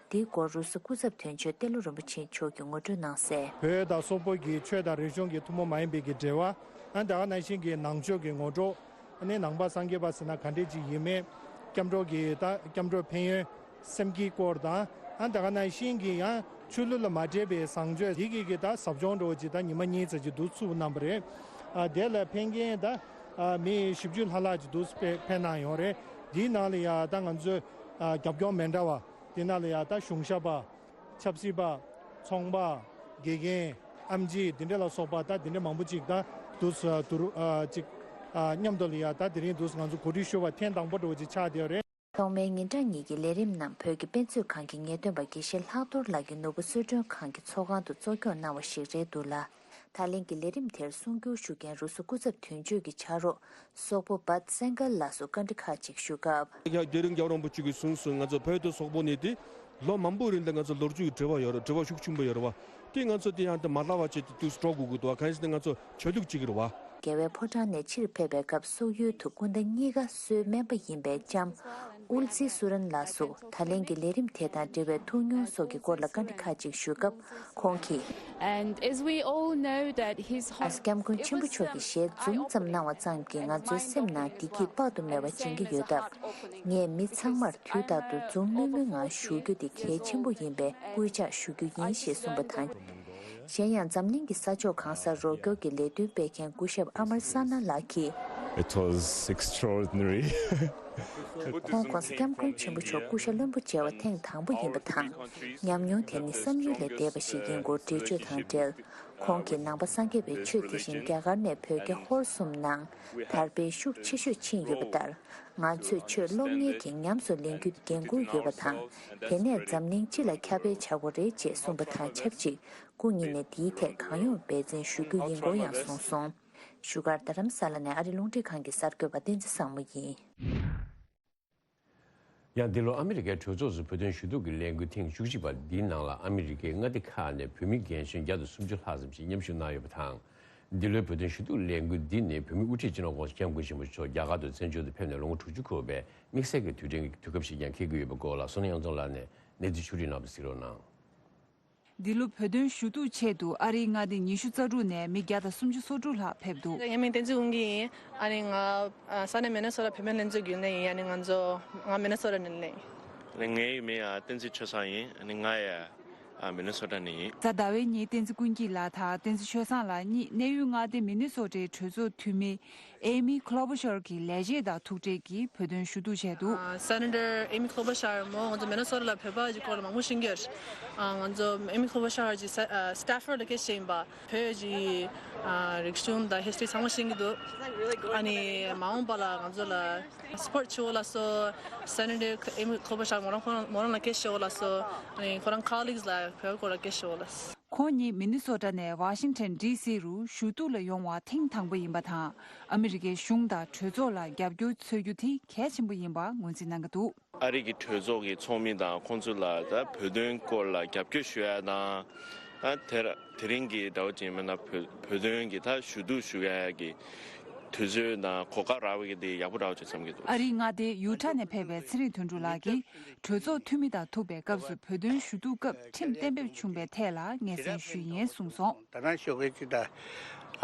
འདིའི་སྐོར་རུ་སུ་སྐུ་ཚབ་དོན་གཅོད་ཏེ་ལོ་རིན་པོ་ཆེ་མཆོག་གིས་ངོ་སྤྲོད་གནང་གསལ། བོད་དང་སོག་པོ་གི་ཆོས་དང་རིག་གཞུང་གི་ཐུན་མོང་མ་ཡིན་པའི་གི་འབྲེལ་བ། ཨ་ད་ག་ནང་བཞིན་གྱི་ནང་ཆོས་ཀྱི་ངོ་སྤྲོད། ཨ་ནི་ནང་པ་སངས་རྒྱས་པ་ཟེར་ན་ག་འདྲས་ཅིག་ཡིན་མིན། སྐྱབས་འགྲོ་གི་ད་སྐྱབས་འགྲོ་ཕན་ཡོན་སེམས་བསྐྱེད་སྐོར་དང་། ཨ་ད་ག་ནང་བཞིན་གྱི་ཡང་ཆོས་ལུགས་ལ་མ་འདྲེས་པའི་བཟང་སྤྱོད་འདི་གི་གི་ད་ཟབ་སྦྱོང་འདྲ་བོ་ཅིག་ད་ཉི་མ་གཉིས་ཙམ་ཅིག་འདུག་ཚུགས་གནང་པ་རེད། ཨ་དེ་ལ་ཕེབས་མཁན་ད་ཨ་མི་བཞི་བཅུ་ལྷག་ལྷག་ཅིག་འདུག་ཕེབས་ཕེབས་གནང་ཡོད་རེད། འདིའི་ནང་ལ་ཡང་ད་ང་ཚོའི་ཨ་རྒྱབ་སྐྱོར་མི་འདྲ་བ་འདི་ནང་ལ་ཡང་ད་གཞུང་ཞབས་པ། ཆབ་སྲིད་པ། ཚོང་པ། དགེ་རྒན། ཨེམ་ཆི་དེ་འདྲ་ལ་སོགས་པ་ད་དེ་འདྲ་མང་པོ་ཅིག་ད་འདུག་ཟེར་དུ་རུ་ཨ་ཅིག་ཨ་མཉམ་དུ་ལ་ཡ་ད་དེ་རིང་འདུག་ང་ཚོ་གོ་སྒྲིག་ཞུ་བ་ཐེངས་དང་པོ་འདྲ་བོ་ཅིག་ཆགས་བསྡད་ཡོད་རེད། ཐོག་མའི་ཉིན་གྲངས་གཉིས་ཀྱི་ལས་རིམ་ནང་བོད་ཀྱི་དཔེ་མཛོད་ཁང་གི་ངེས་སྟོན་པ་དགེ་བཤེས་ལྷག་རྡོར་ལགས་ཀྱིས་ནོར་བུ་གསོལ་མགྲོན་ཁང་གི་ཚོགས་ཁང་དུ་གཙོ་སྐྱོང་གནང་བ་ཞིག་རེད་འདུག་ལ། ད་ལན་གྱི་ལས་རིམ་དེར་གསུང་སྒྱུར་ཞུ་མཁན་རུ་སུ་སྐུ་ཚབ་དོན་གཅོད་ཀྱི་ཕྱག་རོགས་སོག་པོ་བཱད་སེང་གལ་ལགས་སུ་བཀའ་འདྲི་ཁག་ཅིག་ཞུས་སྐབས། ཡང་རྒྱལ་བའི་རྒྱལ་བ་རིན་པོ་ཆེ་གིས་གསུངས་སོང་། ང་ཚོ་བོད་དང་སོག་པོ་གཉིས་དེ་ལོ་མང་པོའི་རིང་ལ་ང་ཚོ་ལོ་རྒྱུས་ཀྱི་འབྲེལ་བ་ཡོད་རེད། འབྲེལ་བ་ཤུགས་ཆེན་པོ་ཡོད་རེད་བ། དེ་ང་ཚོ་དེ་ཡང་དེ་མ་བརླག་པ་བྱས་ཏེ་དུས་སུ་འགྲོ་དགོས་ཀྱི་འདུག་བ། གང་ཡིན་ཟེར་ན་ང་ཚོ་ཆོས་ལུགས་གཅིག་རེད་བ། རྒྱལ་བའི་ཕོ་བྲང་ནས་ཕྱིར་ཕེབས་པའི་སྐབས་སོག་ཡུལ་དུ་སྐུ་ཟླ་གཉིས་ཀ་གསོལ་སྨན་པ་ཡིན་པའི་ལྕམ་ཨུལ་ཙི་སུ་རན་ལགས་སུ་ད་ལན་གྱི་ལས་རིམ་དེ་དང་འབྲེལ་བའི་ཐུགས་མྱོང་སོགས་ཀྱི་སྐོར་ལ་བཀའ་འདྲི་ཁག་ཅིག་ཞུས་སྐབས་ཁོང་གིས། And as we all know that his heart ཨ་སྐྱབས་མགོན་ཆེན་པོ་མཆོག་གིས་ཞལ་འཛུམ་ཙམ་གནང་བ་ཙམ་གྱིས་ང་ཚོའི་སེམས་ནང་བདེ་སྐྱིད་དཔག་ཏུ་མེད་པ་སྦྱིན་གྱི་ཡོད་སྟབས། ངས་མི་ཚང་མར་དུས་རྟག་ཏུ་འཛུམ་དམུལ་དམུལ་ངང་བཞུགས་རྒྱུ་དེ་གལ་ཆེན་པོ་ཡིན་པས་སྐུལ་ལྕག་ཞུ་རྒྱུ་ཡིན་ཞེས་གསུངས་པ་དང་། གཞན་ཡང་འཛམ་གླིང་གི་ས་ཕྱོགས་གང་སར་རོགས་སྐྱོར་གྱི་ལས་དོན་སྤེལ་མཁན་སྐུ་ཞབས་ཨ་མར་ས་ན་ལགས་ཀྱིས། It was extraordinary. ཁོང་༧གོང་ས་༧སྐྱབས་མགོན་ཆེན་པོ་མཆོག་སྐུ་ཤ་བློན་པོ་མཇལ་བ་ཐེངས་དང་པོ་ཡིན་པ་དང་། ཉམས་མྱོང་དེ་ནི་བསམ་ཡུལ་ལས་འདས་པ་ཞིག་ཡིན་སྐོར་འགྲེལ་བརྗོད་དང་འབྲེལ། ཁོང་གིས་ནང་པ་སངས་རྒྱས་པའི་ཆོས་དེ་བཞིན་རྒྱ་གར་ནས་བོད་རྒྱ་ཧོར་གསུམ་ནང་དར་སྤེལ་ཤུགས་ཆེ་ཤོས་ཕྱིན་ཡོད་པ་ལྟར། ང་ཚོས་ཆོས་སློབ་གཉེར་གྱི་ཉམས་སུ་ལེན་རྒྱུ་འགན་འཁུར་ཡོད་པ་དང་། དེ་ནས་འཛམ་གླིང་སྤྱི་ལ་ཁྱབ་སྤེལ་བྱ་དགོས་རེད་ཅེས་གསུངས་པ་དང་ཆབས་ཅིག་སྐུ་ཉིད་ནས་འདིའི་ཐད་གང་ཡོང་འབད་བརྩོན་ཞུ་རྒྱུ་ཡིན་སྐོར་ཡང་གསུངས་སོང་། བཞུགས་སྒར་རྡ་རམ་ས་ལ་ནས་ཨ་རི་རླུང་འཕྲིན་ཁང་གི་གསར་འགོད་པ་བསྟན་འཛིན་བཟང་མོ་ཡིན། ཡང་འདི་ལོ་ཨ་མི་རི་ཀའི་གྲོས་ཚོགས་སུ་བོད་དོན་ཞུ་གཏུག་གི་ལས་འགུལ་ཐེངས་བཅུ་གཅིག་པ་འདིའི་ནང་ལ་ཨ་མི་རི་ཀའི་མངའ་སྡེ་ཁག་ནས་བོད་མི་རྒན་གཞོན་བརྒྱ་དང་སུམ་ཅུ་ལྷག་ཙམ་ཞིག་མཉམ་ཞུགས་གནང་ཡོད་པ་དང་། འདི་ལོའི་བོད་དོན་ཞུ་གཏུག་ལས་འགུལ་འདི་ནི་བོད་མིའི་དབུ་ཁྲིད་སྤྱི་ནོར་༧གོང་ས་༧སྐྱབས་མགོན་ཆེན་པོ་མཆོག་རྒྱ་གར་དུ་བཙན་བྱོལ་དུ་ཕེབས་ནས་ལོ་ངོ་དྲུག་ཅུ་འཁོར་བའི་དམིགས་བསལ་གྱི་དུས་དྲན་གྱི་དུས་སྐབས་ཤིག་ཀྱང་འཁེལ་གྱི་ཡོད་པའི་སྐོར་ལ་བསོད་ནམས་དབྱངས་འཛོམས་ལགས་ནས་གནས་ཚུལ་ཕྱོགས་སྒྲིག་གནང་བ་གཟིགས་རོགས་གནང་། འདི་ལོ་བོད་དོན་ཞུ་གཏུག་ཆེད་དུ་ཨ་རིའི་མངའ་སྡེ་ཉི་ཤུ་རྩ་དྲུག་ནས་མི་བརྒྱ་དང་སུམ་ཅུ་སོ་དྲུག་ལྷག་ཕེབས་འདུག་ཡང་མིང་བསྟན་འཛིན་ཀུན་གྱི་ཡིན། ཨ་ནི་ང་ས་གནས་མི་ནི་སོ་ཊ་བོད་མི་ལྷན་ཚོགས་རྒྱུན་ལས་ཡིན། ཨ་ནི་ང་ཚོ་ང་མི་ནི་སོ་ཊ་ནས་ལེན། ཨ་ནི་ངའི་མིང་ཨ་བསྟན་འཛིན་ཆོས་བཟང་ཡིན། ཨ་ནི་ང་ཡ་ཨ་མི་ནི་སོ་ཊ་ནས་ཡིན། གཟའ་ཟླ་བའི་ཉིན་བསྟན་འཛིན་ཀུན་གྱི་ལགས་དང་བསྟན་འཛིན་ཆོས་བཟང་ལགས་གཉིས་གནས་ཡུལ་མངའ་སྡེ་མི་ནི་སོ་ཊའི་གྲོས་ཚོགས་འཐུས་མི་ཨེ་མི་ཁོ་ལོ་བྷ་ཤར་གྱི་ལས་བྱེད་དང་ཐུག་འཕྲད་ཀྱིས་བོད་དོན་ཞུ་གཏུག་བྱས་འདུག Senator Amy Klobuchar མོ་ང་ཚོ་མི་ནི་སོ་ཊ་ལ་བོད་པ་གི་སྐོར་ལ་མང་པོ་ཤེས་ཀྱི་ཡོད། ང་ཚོ་Amy Klobuchar གྱི་Stafford ལ་སྐད་ཆ་བཤད་ཡིན་པ། བོད་ཀྱི་རིག་གཞུང་དང་ཧིས་ཊོ་རི་ཚང་མ་ཤེས་ཀྱི་འདུག་ཨ་ནི་མ་འོངས་པ་ལ་ང་ཚོ་ལ་སི་པོར་ཊི་བྱེད་འོ་ལ་སོ། Senator Amy Klobuchar མོ་རང་ཁོ་རང་མོ་རང་ལ་སྐད་ཆ་བཤད་འོ་ལ་སོ། ཨ་ནི་ཁོ་རང་ཁོ་ལིག་ལ་བོད་སྐོར་ལ་སྐད་ཆ་བཤད་འོ་ལ་སོ། ཁོང་ཉིད་མི་ནི་སོ་ཊ་ནས་ཝ་ཤིང་ཊོན་ཌི་སི་རུ་ཞུ་གཏུག་ལ་ཡོང་བ་ཐེངས་དང་པོ་ཡིན་པ་དང་། ཨ་མི་རི་ཀའི་གཞུང་དང་གྲོས་ཚོགས་ལ་རྒྱབ་སྐྱོར་འཚོལ་རྒྱུ་དེ་གལ་ཆེན་པོ་ཡིན་པ་ངོས་འཛིན་གནང་གི་འདུག་ཨ་རི་གི་གྲོས་ཚོགས་ཀྱི་ཚོགས་མི་དང་ཁོང་ཚོ་ལ་ད་བོད་དོན་སྐོར་ལ་རྒྱབ་སྐྱོར་ཞུ་ཡ་དང་། ད་དེ་དེ་རིང་གི་ཟླ་བ་རྗེས་མའི་ནང་བོད་བོད་དོན་གྱི་ད་ཞུ་གཏུག་ཞུ་ཡ་གི་དུས་ཚོད་དང་གོ་སྐབས་རག་པ་གི་དེ་ཡག་པོ་རག་པ་ཅིག་བསམ་གྱི་འདུག་ཨ་རིའི་མངའ་སྡེ་ཡུ་ཊ་ནས་ཕེབས་པའི་ཚེ་རིང་དོན་གྲུབ་ལགས་ཀྱིས་གྲོས་ཚོགས་འཐུས་མི་དང་ཐུག་པའི་སྐབས་སུ་བོད་དོན་ཞུ་གཏུག་སྐབས་ཁྲིམས་གཏན་འབེབས་བྱུང་བའི་ཐད་ལ་སྙན་སེང་ཞུས་ཡིན་གསུངས་སོང་། ད་ནང་ཞོགས་ཀས་ཅིག་ད་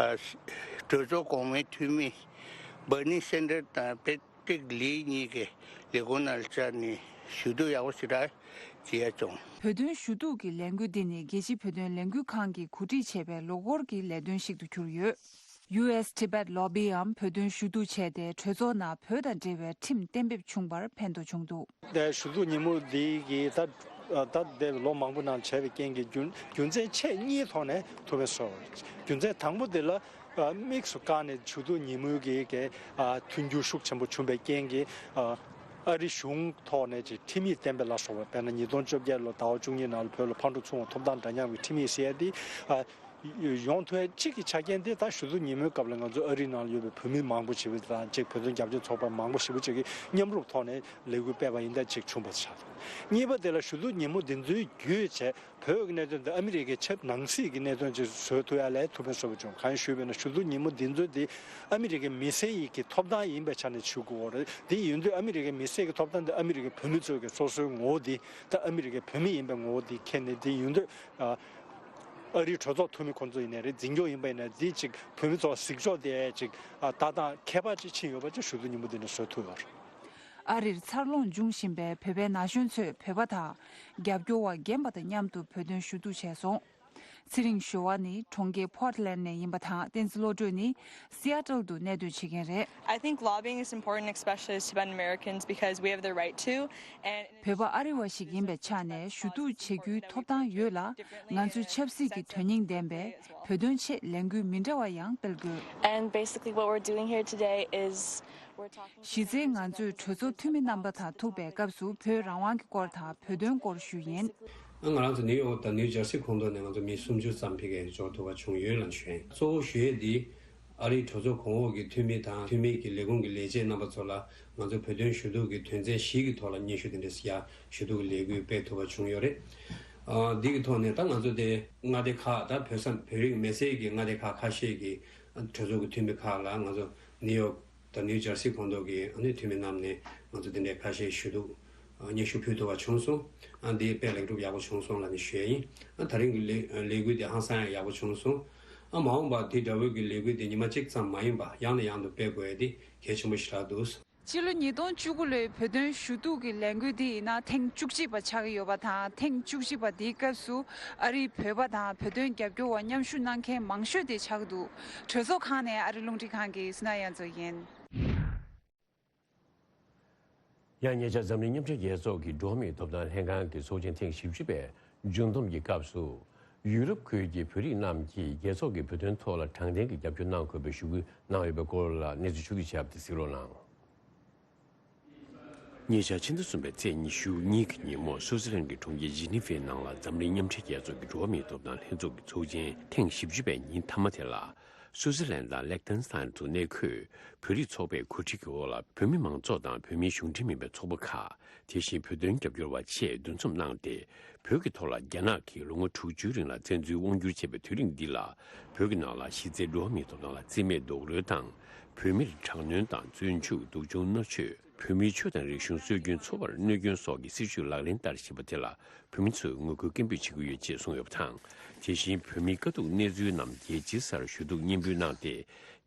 གྲོས་ཚོགས་གོང་མའི་འཐུས་མི་Bernie Sanders དང་པེ་ཏྲིག་ལི་གཉིས་ཀྱི་ལས་ཁུངས་ནང་བཅར་ནས་ཞུ་གཏུག་ཡག་པོ་ཞེ་དྲག་བྱེད་ཡ་བྱུང་། བོད་དོན་ཞུ་གཏུག་གི་ལས་འགུལ་འདི་ནི་རྒྱལ་སྤྱིའི་བོད་དོན་ལས་འགུལ་ཁང་གིས་གོ་སྒྲིག་བྱས་པའི་ལོ་འཁོར་གྱི་ལས་དོན་ཞིག་ཏུ་གྱུར་ཡོད། ཡུ་ཨེས་ཊི་བེཊ་ལོ་བི་འམ་བོད་དོན་ཞུ་གཏུག་བྱས་ཏེ་གྲོས་ཚོགས་ནང་བོད་དང་འབྲེལ་བའི་ཁྲིམས་གཏན་འབེབས་བྱུང་བར་ཕན་ཐོགས་བྱུང་འདུག། དེ་ཞུ་གཏུག་ཉིན་མོ་འདི་གི་ད་ད་འདས་པའི་ལོ་མང་པོ་ནང་བྱས་པའི་རྐྱེན་གྱིས་རྒྱུ་རྒྱུ་མཚན་ཆེས་གཉིས་ཐོག་ནས་ཐུགས་ཕན་གསོས་པ་རེད། རྒྱུ་མཚན་དང་པོ་དེ་ལ་དམིགས་སུ་བཀར་ནས་ཞུ་གཏུག་ཉིན་མོའི་གི་གི་མཐུན་འགྱུར་ཤུགས་ཆེན་པོ་བྱུང་བའི་རྐྱེན་གྱིས་ཨ་རི་གཞུང་ཐོག་ནས་ཅིག་ཁྲིམས་ཡིག་གཏན་འབེབས་ལ་སོགས་པ། དཔེར་ན་ཉིས་སྟོང་བཅོ་བརྒྱད་ལོ་ཟླ་བ་བཅུ་གཉིས་ནང་ལ་བོད་ལ་ཕར་འགྲོ་ཚུར་འོང་ཐོབ་ཐང་འདྲ་མཉམ་གྱི་ཁྲིམས་ཡིག་ཟེར་ཡ་དེ་ཡོང་ཐུབ་ཡ་གཅིག་གི་ཆ་རྐྱེན་དེ་ད་ཞུ་གཏུག་ཉིན་མོའི་སྐབས་ལ་ང་ཚོ་ཨ་རི་ནང་ལ་ཡོད་པའི་བོད་མི་མང་པོ་ཞེ་པོ་དང་ཅིག་བོད་དོན་རྒྱབ་སྐྱོར་ཚོགས་པ་མང་པོ་ཞེ་པོ་ཅིག་གིས་མཉམ་རུབ་ཐོག་ནས་ལས་འགུལ་སྤེལ་བ་ཡིན་ད་ཅིག་བྱུང་བ་ཆགས་འདུག། གཉིས་པ་དེ་ལ་ཞུ་གཏུག་ཉིན་མོ་འདི་ཚོའི་བརྒྱུད་བྱས་བོད་ཀྱི་གནད་དོན་དེ་ཨ་མི་རི་ཀའི་ཆབ་ནང་སྲིད་ཀྱི་གནད་དོན་ཅིག་བཟོ་ཐུབ་ཡ་ལ་ཐུགས་ཕན་གསོས་པ་བྱུང་། གང་ཞུས་པ་ཡིན་ན་ཞུ་གཏུག་ཉིན་མོ་འདི་ཚོ་དེ་ཨ་མི་རི་ཀའི་མི་སེར་ཡི་གི་ཐོབ་ཐང་ཡིན་པའི་ཆ་ནས་ཞུ་དགོས་རེད། དེ་ཡིན་དུས་ཨ་མི་རི་ཀའི་མི་སེར་གྱི་ཐོབ་ཐང་དེ་ཨ་མི་རི་ཀའི་བོད་མི་ཚོའི་གི་སོ་སོའི་ངོ་བོ་དེ་ད་ཨ་མི་རི་ཀའི་བོད་མི་ཡིན་པའི་ངོ་བོ་དེ་འཁྱེར་ནས། དེ་ཡིན་དུས་ཨ་རིའི་གྲོས་ཚོགས་འཐུས་མི་ཁོང་ཚོ་ཡིན་ནའི་རེད། འཛིན་སྐྱོང་ཡིན་པ་ཡིན་ནའི་རེད། དེ་ཅིག་བོད་མི་ཚོ་གཟིགས་ཕྱོགས་དེ་ཅིག་ཨ་ལྟ་སྟངས་ཁྱད་པར་ཅིག་ཕྱིན་ཡོད་པ་ཅིག་ཞུ་གཏུག་ཉིན་མོ་འདི་ནས་བཟོ་ཐུབ་ཡོད་རེད། ཨ་རིར་འཚར་ལོངས་འབྱུང་བཞིན་པའི་བོད་པའི་ན་གཞོན་ཚོས་བོད་པ་དང་རྒྱབ་སྐྱོར་བ་རྒན་པ་དང་མཉམ་དུ་བོད་དོན་ཞུ་གཏུག་བྱས་སོང་། ཚེ་རིང་ཞོལ་བ་ནི་གྲོང་ཁྱེར་Portland་ནས་ཡིན་པ་དང་། བསྟན་འཛིན་བློ་གྲོས་ནི་Seattle་དུ་གནས་སྡོད་བྱེད་མཁན་རེད། I think lobbying is important, especially as Tibetan Americans, because we have the right to, and བོད་པ་ཨ་རི་བ་ཞིག་ཡིན་པའི་ཆ་ནས་ཞུ་གཏུག་བྱེད་རྒྱུའི་ཐོབ་ཐང་ཡོད་ལ། ང་ཚོས་ཆབ་སྲིད་ཀྱི་དོན་སྙིང་ལྡན་པའི་བོད་དོན་ཆེད་ལས་འགུལ་མི་འདྲ་བ་ཡང་སྤེལ་དགོས། And basically what we're doing here today is we're talking གཞི་རྩའི་ང་ཚོས་གྲོས་ཚོགས་འཐུས་མི་རྣམ་པ་དང་ཐུག་པའི་སྐབས་སུ་བོད་རང་དབང་གི་སྐོར་དང་བོད་དོན་སྐོར་ཞུས་ཡིན། ང་རང་ཚོ་ནིའུ་ཡོག་དང་ནིའུ་ཇར་སི་ཁོངས་གཏོགས་ནས་ང་ཚོ་མི་སུམ་ཅུ་ཙམ་ཕ་གིར་འབྱོར་ཐུབ་པ་བྱུང་ཡོད་ལ་ཞུ་ཡིན། གཙོ་བོ་ཞུ་ཡས་འདི་ཨ་རིའི་གྲོས་ཚོགས་གོང་འོག་གི་འཐུས་མི་དང་འཐུས་མི་གི་ལས་ཁུངས་ཀྱི་ལས་བྱེད་རྣམ་པ་ཚོ་ལ་ང་ཚོ་བོད་དོན་ཞུ་གཏུག་གི་དོན་ཚན་བཞི་གི་ཐོག་ལ་སྙན་ཞུ་དེ་འདྲ་ཞུ་ཡ་ཞུ་གཏུག་གི་ལས་འགུལ་སྤེལ་ཐུབ་པ་བྱུང་ཡོད་རེད། ཨ་འདི་གི་ཐོག་ནས་ད་ང་ཚོ་དེ་མངའ་སྡེ་ཁག་ད་བོད་ས་བོད་རིགས་མི་སེར་གྱི་མངའ་སྡེ་ཁག་ཁ་ཤས་ཀྱི་གྲོས་ཚོགས་ཀྱི་འཐུས་མི་ཁག་ལ་ང་ཚོ་ནིའུ་ཡོག་དང་ནིའུ་ཇར་སི་ཁོངས་གཏོགས་ཀྱི་ཨ་ནི་འཐུས་མི་རྣམས་ནས་ང་ཚོ་དེ་འདྲའི་ཁ་ཤས་ཞུ་གཏུག་སྙན་ཞུ་ཕུལ་ཐུབ་པ་བྱུང་སོང་། ཨ་འདི་དཔེ་ལེགས་གྲུབ་ཡག་པོ་བྱུང་སོང་ལབ་ནས་ཞུ་ཡ་ཡིན། ཨ་ད་རིང་གི་ལས་ལས་འགུལ་དེ་ཧང་སང་ཡང་ཡག་པོ་བྱུང་སོང་། ཨ་མ་འོངས་པ་དེ་འདྲ་བོའི་གི་ལས་འགུལ་དེ་ཉི་མ་གཅིག་ཙམ་མ་ཡིན་པ་ཡང་ནས་ཡང་དུ་སྤེལ་དགོས་ཡ་དེ་གལ་ཆེན་པོ་ཞིག་རག་འདུག། སྤྱི་ལོ་ཉིས་སྟོང་བཅུ་དགུ་ལོའི་བོད་དོན་ཞུ་གཏུག་གི་ལས་འགུལ་དེ་ཡིན་ན་ཐེངས་བཅུ་གཅིག་པ་ཆགས་ཀྱི་ཡོད་པ་དང་། ཐེངས་བཅུ་གཅིག་པ་དེའི་སྐབས་སུ་ཨ་རིའི་བོད་པ་དང་བོད་དོན་རྒྱབ་སྐྱོར་བ་མཉམ་ཞུགས་གནང་མཁན་མང་ཤོས་དེ་ཆགས་འདུག། གྲོས་ཚོགས་ཁང་ནས་ཨ་རི་རླུང་འཕྲིན་ཁང་གི་སི་ན་ཡ་མཚོ་ཡིན། ཡང་ཉེ་ཆར་འཛམ་གླིང་མཉམ་འབྲེལ་རྒྱལ་ཚོགས་ཀྱི་འགྲོ་བ་མིའི་ཐོབ་ཐང་ལྷན་ཁང་གི་ཚོགས་ཆེན་ཐེངས་བཞི་བཅུ་པའི་མཇུག་བསྡོམས་ཀྱི་སྐབས་སུ། ཡུ་རོབ་ཁུལ་གྱི་བོད་རིགས་རྣམས་ཀྱིས་རྒྱལ་ཚོགས་ཀྱི་བོད་དོན་ཐོག་ལ་དྲང་བདེན་གྱི་རྒྱབ་སྐྱོར་གནང་དགོས་པའི་ཞུ་སྐུལ་གནང་ཡོད་པའི་སྐོར་ལ་གནས་ཚུལ་ཕྱོགས་བསྒྲིགས་བྱས་པ་དེ་གཟིགས་རོགས་གནང་། ཉེ་ཆར་ཕྱི་ཟླ་གསུམ་པའི་ཚེས་ཉི་ཤུ་གཉིས་ཀྱི་ཉིན་མོ་སུའུ་ཙི་ལན་གྱི་གྲོང་ཁྱེར་ཇི་ནི་ཝའི་ནང་ལ་འཛམ་གླིང་མཉམ་འབྲེལ་རྒྱལ་ཚོགས་ཀྱི་འགྲོ་བ་མིའི་ཐོབ་ཐང་ལྷན་ཚོགས་ཀྱི་ཚོགས་ཆེན་ཐེངས་བཞི་བཅུ་པའི་ཉིན་མཐའ་མ་དེ་ལ། སུའུ་ཙི་ལན་དང་ལེག་ཐན་སི་ཐན་དུ་གནས་འཁོད་བོད་རིགས་ཚོགས་པའི་གོ་སྒྲིག་གི་འོག་ལ། བོད་མི་མང་ཚོགས་དང་བོད་མིའི་གཞུང་འབྲེལ་མིན་པའི་ཚོགས་པ་ཁག་དེ་བཞིན་བོད་དོན་རྒྱབ་སྐྱོར་བ་བཅས་འདུ་འཛོམས་གནང་སྟེ། བོད་ཀྱི་ཐོག་ལ་རྒྱ་ནག་གིས་ལོ་ངོ་དྲུག་ཅུའི་རིང་ལ་བཙན་འཛུལ་དབང་བསྒྱུར་བྱས་པའི་དུས་རིང་འདི་ལ། བོད་ཀྱི་ནང་ལ་གཞི་རྩའི་འགྲོ་བ་མིའི་ཐོབ་ཐང་ལ་བརྩི་མེད་རྡོག་རོལ་དང་། བོད་མིར་དྲག་གནོན་དང་བཙོན་འཇུག་སྡུག་སྦྱོང་མནར་གཅོད། བོད་མིའི་ཆོས་དང་རིག་གཞུང་སྲོལ་རྒྱུན་འཚོ་བར་གནོད་སྐྱོན་སོགས་ཀྱི་སྲིད་བྱུས་ལག་ལེན་བསྟར་བཞིན་པ་དེ་ལ། བོད་མི་ཚོས་ངོ་རྒོལ་སྐད་འབོད་བྱེད་ཀྱི་ཡོད་ཅེས་གསུངས་ཡོད་པ་དང་། དེ་བཞིན་བོད་མིའི་དཀའ་སྡུག་གནས་ཚུལ་རྣམས་རྒྱལ་སྤྱིའི་སར་ཞུ་གཏུག་སྙན་འབུལ་གནང་སྟེ།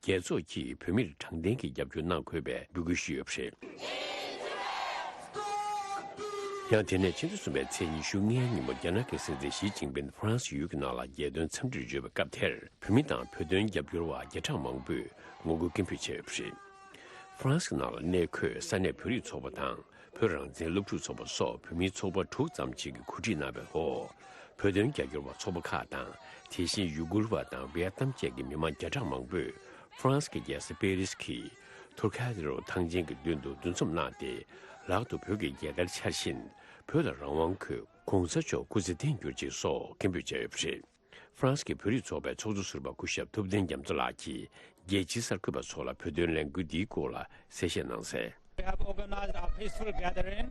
རྒྱལ་ཚོགས་ཀྱིས་བོད་མིར་དྲང་བདེན་གྱི་རྒྱབ་སྐྱོར་གནང་དགོས་པའི་འབོད་སྐུལ་ཞུས་ཡོད་པ་རེད། ཡང་དེ་ནས་ཕྱི་ཟླ་གསུམ་པའི་ཚེས་ཉི་ཤུ་ལྔའི་ཉིན་མོ་རྒྱ་ནག་གི་སྲིད་འཛིན་ཞི་ཅིན་ཕིན་ཧྥ་རན་སི་ཡུལ་གྱི་ནང་ལ་རྒྱལ་དོན་འཚམས་འདྲིར་འབྱོར་བའི་སྐབས་དེར། བོད་མི་དང་བོད་དོན་རྒྱབ་སྐྱོར་བ་བརྒྱ་ཕྲག་མང་པོས་ངོ་རྒོལ་སྐད་འབོད་བྱས་ཡོད་པ་རེད། ཧྥ་རན་སི་ནང་ལ་གནས་འཁོད་ས་གནས་བོད་རིགས་ཚོགས་པ་དང་། བོད་རང་བཙན་སློབ་ཕྲུག་ཚོགས་པ་སོགས་བོད་མིའི་ཚོགས་པ་དྲུག་ཙམ་ཞིག་གིས་གོ་སྒྲིག་གནང་བའི་འོག་བོད་དོན་རྒྱབ་སྐྱོར་བ་ཚོགས་པ་ཁག་དང་། དེ་བཞིན་ཡུ་གུར་བ་དང་ཝི་ཡ་ཏམ་བཅས་ཀྱི་མི་མང་བརྒྱ་ཕྲག་མང་པོས་ཧྥ་རན་སི་གི་རྒྱལ་ས་པེ་རིས་ཀྱི་ཐུར་ཁ་ཏེ་རོ་ཐང་ཆེན་གྱི་མདུན་དུ་འདུ་འཛོམས་གནང་སྟེ། ལག་ཏུ་བོད་ཀྱི་རྒྱལ་དར་འཕྱར་བཞིན། བོད་ལ་རང་དབང་དགོས། གོང་ས་མཆོག་སྐུ་ཚེ་བརྟན་གྱུར་ཅིག་སོགས་སྐད་འབོད་བྱས་ཡོད་པ་རེད། ཧྥ་རན་སི་གི་བོད་རིགས་ཚོགས་པའི་ཚོགས་གཙོ་ཟུར་པ་སྐུ་ཞབས་ཐུབ་བསྟན་རྒྱ་མཚོ་ལགས་ཀྱིས་རྒྱལ་སྤྱིའི་གསར་འགོད་པ་ཚོ་ལ་བོད་དོན་ལས་འགུལ་འདིའི་སྐོར་ལ་གསལ་བཤད་གནང་གསལ། We have organized a peaceful gathering.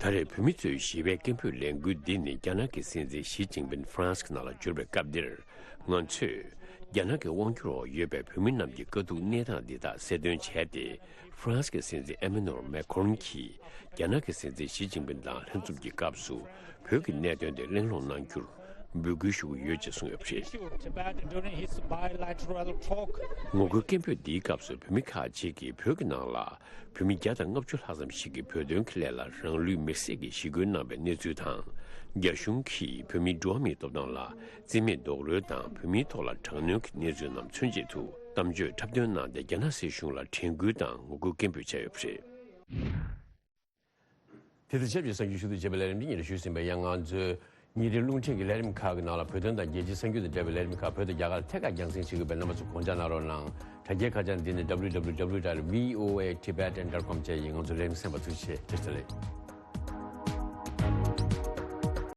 ད་རེས་བོད་མི་ཚོས་ཞི་བའི་སྐད་འབོད་ལས་འགུལ་འདི་ནི་རྒྱ་ནག་གི་སྲིད་འཛིན་ཞི་ཅིན་ཕིན་ཧྥ་རན་སི་ནང་ལ་འབྱོར་བའི་སྐབས་འདིར། ང་ཚོས་རྒྱ་ནག་གི་དབང་སྒྱུར་འོག་ཡོད་པའི་བོད་མི་རྣམས་ཀྱི་དཀའ་སྡུག་གནས་སྟངས་འདི་དག་གསལ་སྟོན་བྱས་ཏེ། ཧྥ་རན་སི་གི་སྲིད་འཛིན་ཨེ་མ་ནུ་ཨེལ་མེ་ཁོ་རོན་གྱིས་རྒྱ་ནག་གི་སྲིད་འཛིན་ཞི་ཅིན་ཕིན་དང་ལྷན་འཛོམས་ཀྱི་སྐབས་སུ་བོད་ཀྱི་གནད་དོན་དེ་གླེང་སློང་གནང་རྒྱུར་འབོད་སྐུལ་ཞུ་གི་ཡོད་ཅེས་གསུངས་ཡོད་པ་རེད། Tibet during his bilateral talk. ངོ་རྒོལ་སྐད་འབོད་འདིའི་སྐབས་སུ་བོད་མི་ཁག་ཅིག་གིས་བོད་ཀྱི་ནང་ལ་བོད་མི་བརྒྱ་དང་ལྔ་བཅུ་ལྷག་ཙམ་ཞིག་གིས་བོད་དོན་གྱི་སླད་ལ་རང་ལུས་མེར་སྲེག་གིས་ཞི་རྒོལ་གནང་བའི་གནས་ཚུལ་དང་། རྒྱ་གཞུང་གིས་བོད་མིའི་འགྲོ་བ་མིའི་ཐོབ་ཐང་ལ་བརྩི་མེད་རྡོག་རོལ་དང་བོད་མིའི་ཐོག་ལ་དྲག་གནོན་གྱི་གནས་ཚུལ་རྣམས་མཚོན་བྱེད་དུ། གཏམ་བརྗོད་འཁྲབ་སྟོན་གནང་སྟེ། རྒྱ་ནག་སྲིད་གཞུང་ལ་དྲན་སྐུལ་དང་ངོ་རྒོལ་སྐད་འབོད་བྱས་ཡོད་པ་རེད། དེ་དང་ཆབས་ཅིག་གསར་འགྱུར་ཞུ་གཏུག་བྱས་པའི་ལས་རིམ་འདི་ཉིད་ལ་ཞུས་ཟིན་པ་ཡིན། ང་ཚོས་ཉིན་རེའི་རླུང་འཕྲིན་གྱི་ལས་རིམ་ཁག་གི་ནང་ལ་བོད་དོན་དང་རྒྱལ་སྤྱིའི་གསར་འགྱུར་དང་འབྲེལ་བའི་ལས་རིམ་ཁག་བོད་དང་རྒྱ་གར་ཐད་ཀར་རྒྱང་སྲིང་བྱེད་དགོས་པས། རྣམ་པ་ཚོ་དགོངས་འཇགས་གནང་རོགས་གནང་། དྲ་རྒྱའི་ཁ་བྱང་འདི་ནི་W W W dot V O A Tibetan dot com བཅས་ཡིན། ང་ཚོ་ལས་རིམ་གསན་པར་ཐུགས་རྗེ་ཆེ། བཀྲ་ཤིས་བདེ་ལེགས།